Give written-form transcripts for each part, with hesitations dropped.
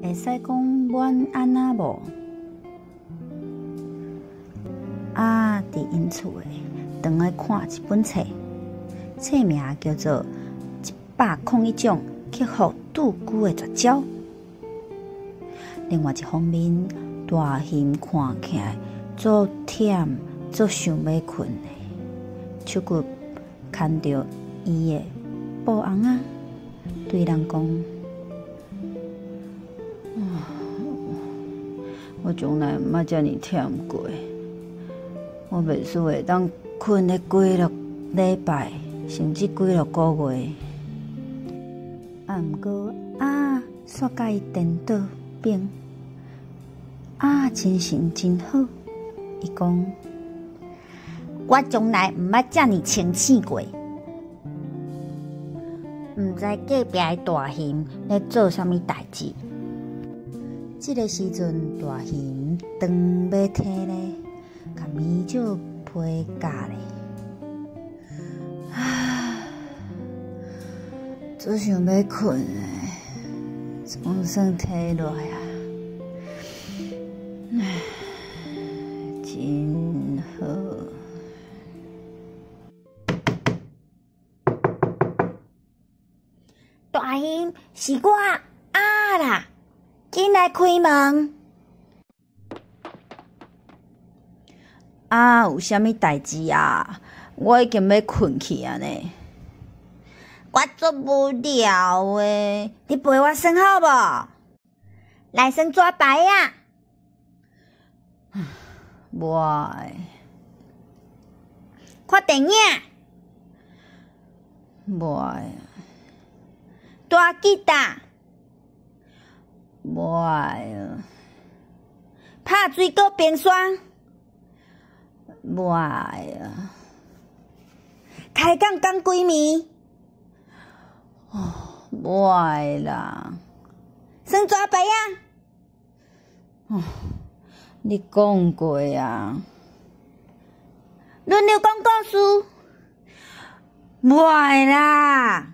會使講晚安仔無？啊，佇𪜶厝的當咧看一本冊，冊名叫做《101種克服蛀蛆的絕招》。另外一方面，大熊看起來足忝，足想欲睏的，手骨牽著伊的布尪仔，對人講：我從來毋捌遮爾忝過，我袂輸會當睏咧幾落禮拜，甚至幾落個月。啊，毋過啊，煞共伊顛倒反，啊，精神真好。伊講：我從來毋捌遮爾清醒過。毋知隔壁的大熊咧做啥物代誌。這个時陣，大熊當欲䖙咧，共棉石被蓋咧。啊，足想欲睏的，總算䖙落來啊！唉，真好。大熊，是我啊啦！緊來開門！啊，有啥物代誌啊？我已經欲睏去啊呢。我足無聊的，你陪我耍好無？來耍紙牌仔。無愛。看電影。無愛。彈吉他。無愛啊。拍水果冰沙。無愛啊。開講講規暝。哦，無愛啦。耍紙牌仔。哦，你講過啊。輪流講故事。無愛啦。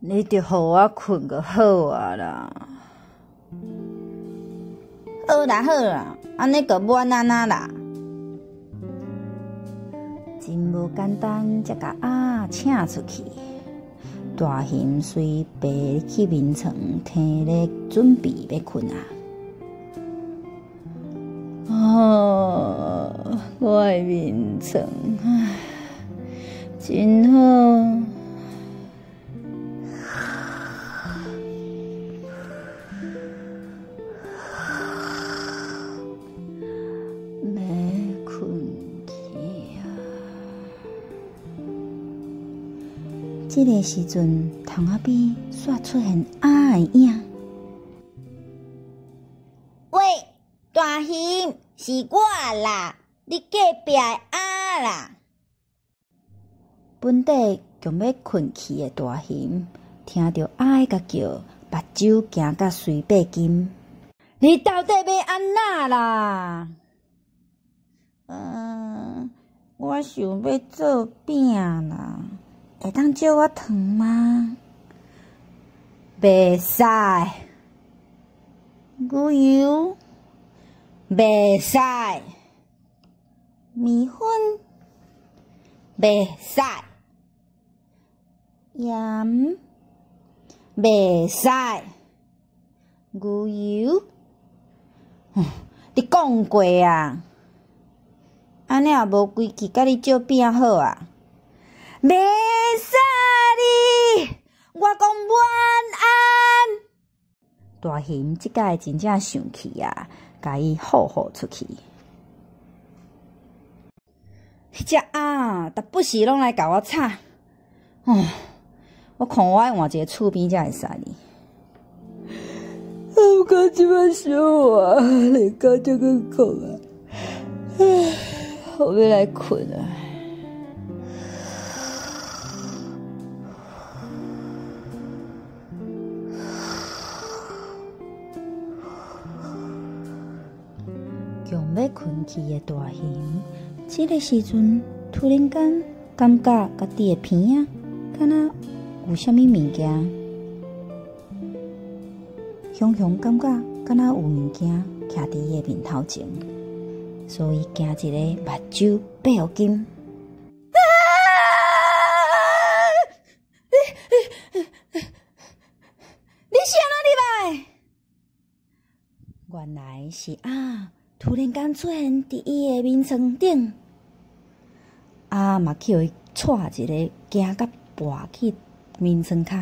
你著予我睏就好啊啦。好啦好啦，按呢就晚安仔啦。真無簡單，才共鴨請出去。大熊隨爬去眠床，䖙咧準備欲睏啊。哦，我的眠床，唉，真好。欲睏去啊！這个時陣，窗仔邊煞出現鴨的影。喂，大熊，是我啦，你隔壁的鴨啦。本底強欲睏去的大熊，聽著鴨的共叫，目睭驚甲隨八金。你到底欲按怎啦？嗯，我想欲做餅啦，會當借我糖嗎？袂使。牛油？袂使。麵粉？袂使。鹽？袂使。牛油？你講過啊？按呢也無規矩，共你借餅好啊？袂使哩！我講晚安。大熊這擺真正生氣啊，共伊唬唬出去。彼隻鴨，逐不時攏來共我吵。哦，我看我愛換一个厝邊才會使哩。我感這擺燒啊，連到這閣講啊，唉，我欲來睏啊。強欲睏去的大熊，這个時陣突然間感覺家己的鼻仔敢若有啥物物件，雄雄感覺敢若有物件徛佇伊的面頭前，所以驚一个目睭變金。啊！你是按怎入來？原來是鴨突然間出現佇伊的眠床頂，鴨嘛去予伊掣一个，驚甲跋去眠床跤。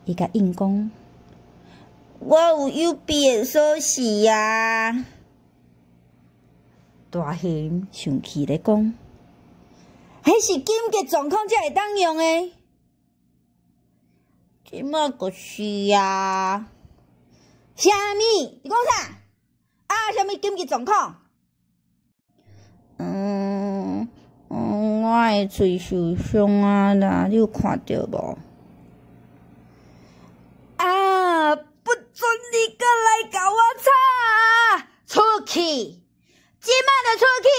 伊共應講：我有有備的鎖匙啊！大熊生氣咧講：彼是緊急狀況才會當用的，這馬就是啊！啥物？你講啥？啊，啥物緊急狀況？我的喙受傷啊啦，你有看著無？啊！不准你閣來共我吵！出去！這馬就出去！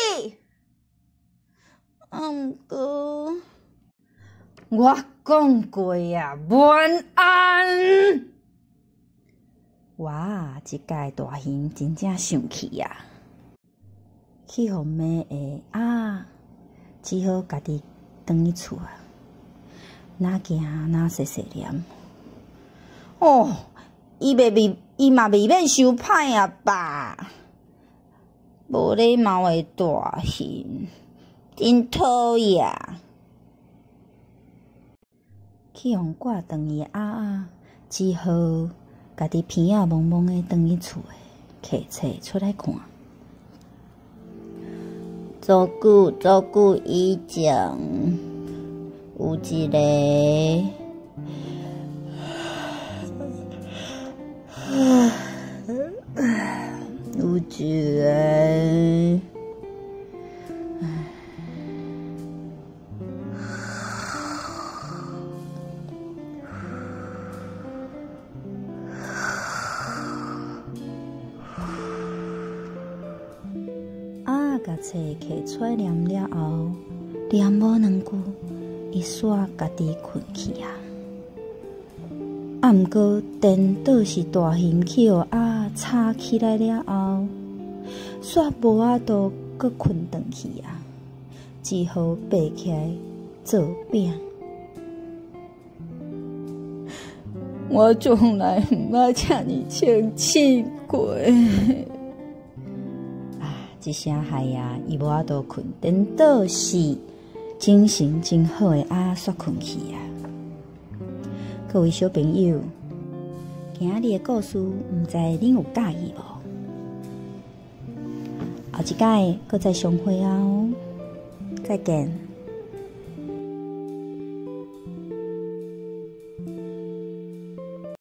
啊，毋過我講過啊，晚安。哇！這擺大熊真正生氣啊，去予罵的鴨，只好家己轉去厝啊。若行若細細念。哦，伊袂未，伊嘛未免傷歹啊吧？無禮貌的大熊，真討厭。去予趕轉去的鴨仔，只好家己鼻仔摸摸的轉去厝的，揢冊出來看。足久足久以前，有一个有一个鴨共冊摕出來念了後，念無兩句，伊煞家己睏去啊。啊，毋過顛倒是大熊去予鴨吵起來了後，煞無法度閣睏轉去啊，只好爬起來做餅。我從來毋捌遮爾清醒過。啊，這聲害啊，伊無法度睏，顛倒是精神真好的鴨煞睏去啊。各位小朋友，今仔日的故事，毋知恁有佮意無？後一擺閣再相會啊！再見。